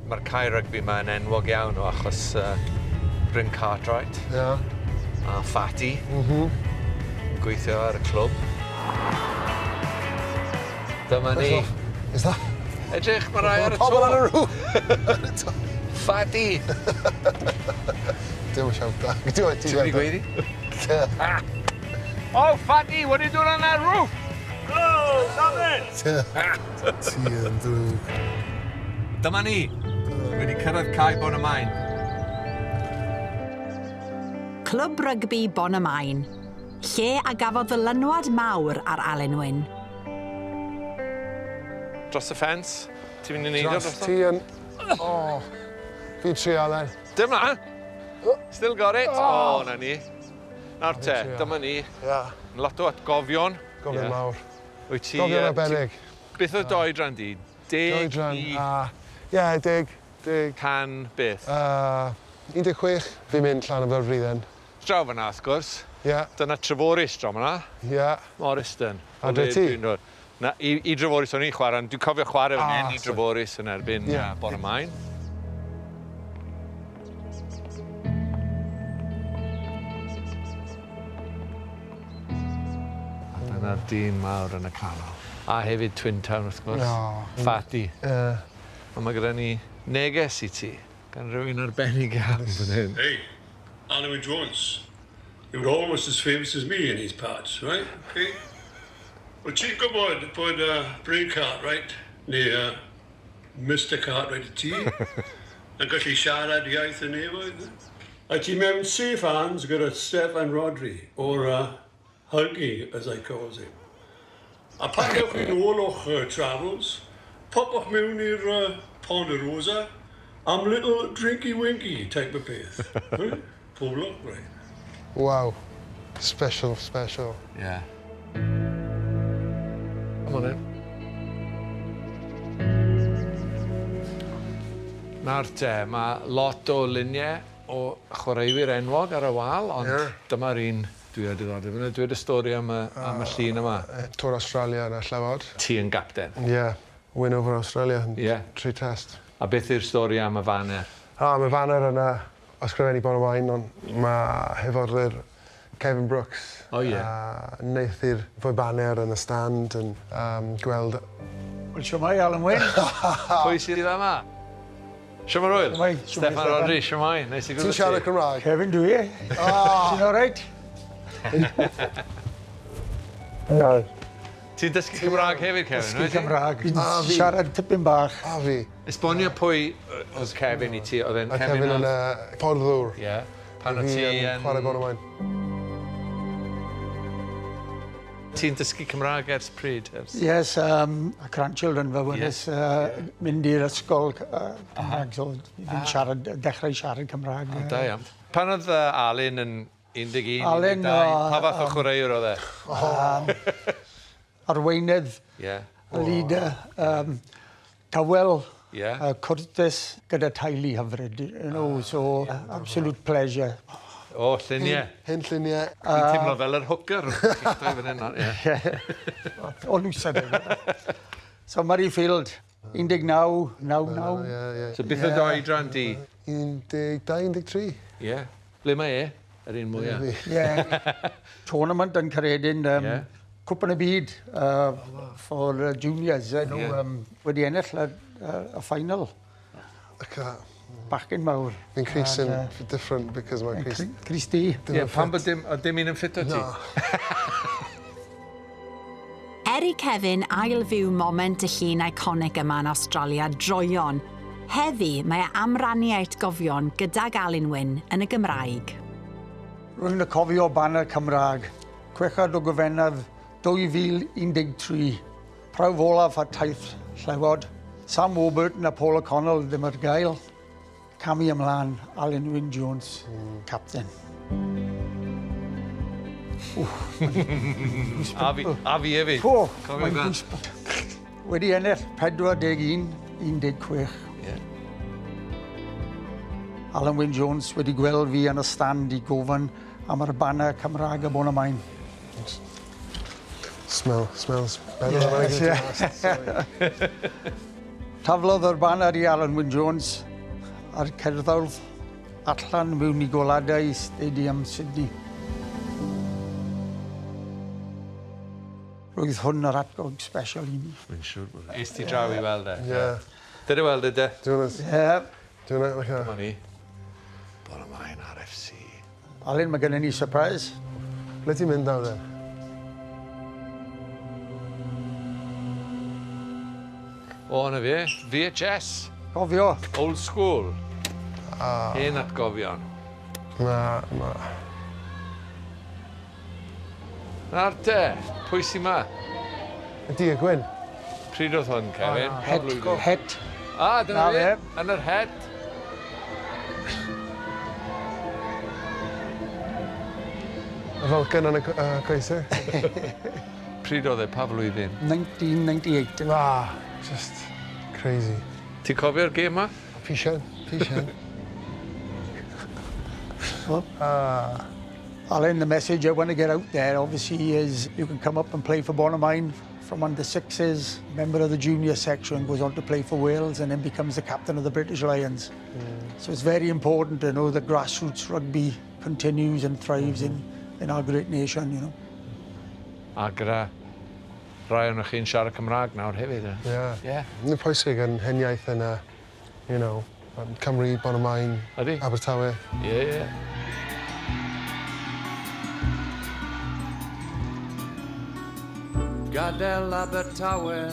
Mae'r cae rygbi yma yn enwog iawn o achos Bryn Cartwright. Ie. A Fatty. M-hm. Yn gweithio ar y clwb. Dyma ni. Is that... Edrych, mae rai ar y to. Pobl ar y roof! Ar y to. Fatty! Dim yn siawt da. Ti'n Ti'n mynd i gweiddi? Oh, Fatty, what are you doing on that roof? Oh, stop it! Ti yn ddrwg. Dyma ni. Wedi cyrraedd cae Bôn-y-maen. Clwb Rygbi Bôn-y-maen, lle a gafodd ddylanwad mawr ar Alun Wyn. Dros y ffens. Ti'n mynd i neidio Dros drosto? ti yn... O. Fi'n trio, Alen. Dyma! Still got it. O, na ni. Nawr te, dyma ni. Ia. Lot o atgofion. Gofion mawr. Wyt ti... Gofion arbennig. Beth oedd dy oedran di? Deg i... Oedran a... Ie, deg. Deg. Tan beth? 16. Fi'n mynd llan am flwyddyn. Draw fan'na, wrth gwrs. Ie. Dyna Treforys draw fan'na. Ie. Morriston. A dy ti? Na, i, i Dreforys o'n i'n chwarae, ond dwi'n cofio chwarae fan hyn i Dreforys yn erbyn yeah. Bôn-y-maen. A dyna'r dyn mawr yn y canol. A hefyd Twin Town wrth gwrs. Oh. Fatty. Ie. Yeah. Ond mae gyda ni neges i ti gan rhywun arbennig iawn fan hyn. Hey, Alun Jones. You're almost as famous as me in these parts, right? Okay. Wel, ti'n gwybod bod Bryn Cartwright, neu Mister Cartwright y ti, yn gallu siarad iaith y nefoedd? A ti mewn safe hands gyda Steffan Rhodri, or Huggy, as I calls him. A pan dewch chi nôl o'ch travels, popwch mewn i'r Ponderosa am little drinky winky type of peth. Pob lwc, right. Waw. Special, special. Yeah. Come on in. Nawr te, mae lot o luniau o chwaraewyr enwog ar y wal, ond yeah. dyma'r un dwi â diddordeb ynddo. Dweud y stori am y, am y llun yma. Tour Australia yn y Llewod. Ti yn gapten. Ie. Yeah. Win over Australia yn yeah. tri test. A beth yw'r stori am y faner? Ah, mae faner yna ysgrifennu Bôn-y-maen, ond mae hyfforddwr Kevin Brooks. O ie. A wnaeth i'r fwy baner yn y stand yn um, gweld... Wel, siwmai, Alan Wyn. Pwy sydd yma? Siwmai Rwyl. Siwmai. Steffan Rhodri, siwmai. Neis i gwrdd Ti'n siarad Cymraeg? Kevin dwi. Oh. Ti'n alright? No. Ti'n dysgu Cymraeg hefyd, Kevin? Dysgu Cymraeg. Fi'n siarad tipyn bach. A fi. Esbonio pwy oedd Kevin i ti? Oedd e'n Kevin yn y fforddwr. Ie. Pan oedd ti yn... Chwarae Bôn-y-maen. Ti'n dysgu Cymraeg ers pryd? Ers... Yes, a grandchildren fe wnes yes. Mynd i'r ysgol Cymraeg, so fi'n siarad, dechrau siarad Cymraeg. O, da iawn. Pan oedd Alun yn 11, Alun, 12, pa fath o chwaraewr oedd e? Arweinydd, yeah. leader, tawel, yeah. cwrtes gyda teulu hyfryd, you know, so absolute pleasure. O, lluniau. Hen lluniau. Fi'n teimlo fel yr hooker. O, lwsa So, Murrayfield, 19, 99. Ie, ie. So, beth oedd oedran di? 12, 13. Ie. Ble mae e? Yr un mwyaf. Ie. Tournament yn Caeredin. Ie. Cwpan y Byd for juniors. You know, Ie. Wedi ennill y final. Okay. Bachgen mawr. Fi'n crys yn different because my crys... Crys di. Ie, pam bod dim, oedd dim un yn ffito ti? No. Er i Kevin ail-fyw moment y llun iconic yma yn Australia droeon, heddi mae e am rannu ei atgofion gydag Alun Wyn yn y Gymraeg. Rwy'n y cofio banner Cymraeg. 6 o Gorffennaf 2013. Prawf olaf a taith Llewod. Sam Warburton a Paul O'Connell ddim ar gael. Camu ymlaen, Alun Wyn Jones, captain. A fi hefyd. O, Cofio mae'n fe. bwys. Wedi ennill 41, 16. Ie. Alun Wyn Jones wedi gweld fi yn y stand i gofyn am yr banner Cymraeg y Bôn-y-maen. Smell, smells better than I Yes, did yeah. last. Sorry. Taflodd yr banner i Alun Wyn Jones a'r cerddodd allan mewn i goladau Stadium Sydney. Roedd hwn yr atgog special i mi. Mae'n siŵr bod e. Es ti draw i weld e? Ie. Dere weld e de. Do you wanna... Ie. Do you wanna, like a... Dyma ni. Bonymaen RFC. Alun, mae gennym ni surprise. Ble ti'n mynd nawr de? O, na fe. VHS. Cofio. Old school. Ah. Hen atgofion. Na, na. Nawr te, pwy sy 'ma? Y du a gwyn. Pryd oedd hwn, Kevin? Pa Het, flwyddyn? het. Ah, dyna Na fe. fe. Yn yr het. Y falcon yn y coesau. Pryd oedd e, pa flwyddyn? 1998. Na, just crazy. Ti'n cofio'r gêm 'ma? Pisien, pisien. Ah. Alun, the message I want to get out there, obviously, is you can come up and play for Bonymaen from under sixes, member of the junior section, goes on to play for Wales and then becomes the captain of the British Lions. So it's very important to know that grassroots rugby continues and thrives in our great nation. A gyda rai ohonoch chi'n siarad Cymraeg nawr hefyd. Eh? Yeah. Yeah. Mae'n pwysig yn hen iaith yn, Cymru, Bonymaen, Ydy? Abertawe. Ie. Gadael Abertawe.